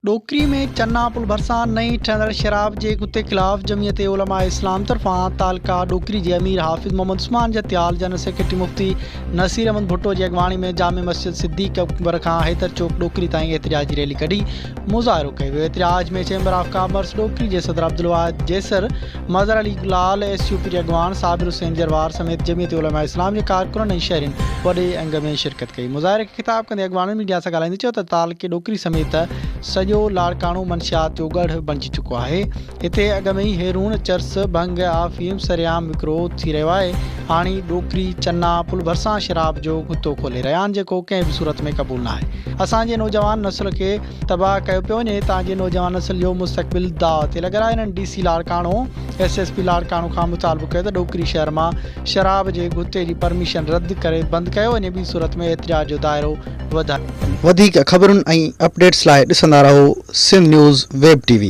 ڏوڪري ۾ چنا پل ڀرسان نئين ٺهندڙ شراب جي گتي خلاف جمعيت علماء اسلام طرفان تعلقه ڏوڪري جي امير حافظ محمد عثمان جتيال، جنرل سيڪريٽري مفتي نصير احمد ڀٽو جي اڳواڻي ۾ جامع مسجد صديق اڪبر کان حيدر چوڪ ڏوڪري تائين احتجاجي ريلي ڪڍي مظاهرو ڪيو ويو. احتجاج ۾ چيمبر آف ڪامرس ڏوڪري جي صدر Abdulwahid Jesar, Mazhar Ali Lal, S U P جي اڳواڻ صابر حسين جروار سميت جمعيت علماء اسلام جي ڪارڪنن ۽ شهرين وڏي انگ ۾ شرڪت ڪئي. مظاهري کي خطاب ڪندي اڳواڻن ميڊيا سان ڳالهائيندي چيو ته تعلقي ڏوڪري سميت سڄو لاڙڪاڻو منشيات جو ڳڙهه بڻجي چڪو آهي، هتي اڳ ۾ ئي هيرون، چرس، ڀنگ، آفيم سرعام وڪرو ٿي رهيو آهي، هاڻي ڏوڪري، چنا پل ڀرسان شراب جو گتو کولي رهيا آهن جيڪو ڪنهن به صورت ۾ قبول ناهي، اسان جي نوجوان نسل کي تباهه ڪيو پيو وڃي، هتان جي نوجوان نسل جو مستقبل داء تي لڳل آهي، هنن D C Larkana, S S P Larkana کان مطالبو ڪيو ته ڏوڪري شهر مان شراب جي گتي جي پرميشن رد ڪري بند ڪيو وڃي ٻي صورت ۾ احتجاج جو دائرو وڌايو. وڌيڪ خبرن ۽ اپڊيٽس لاء ڏسندا رهو Sindh news web T V.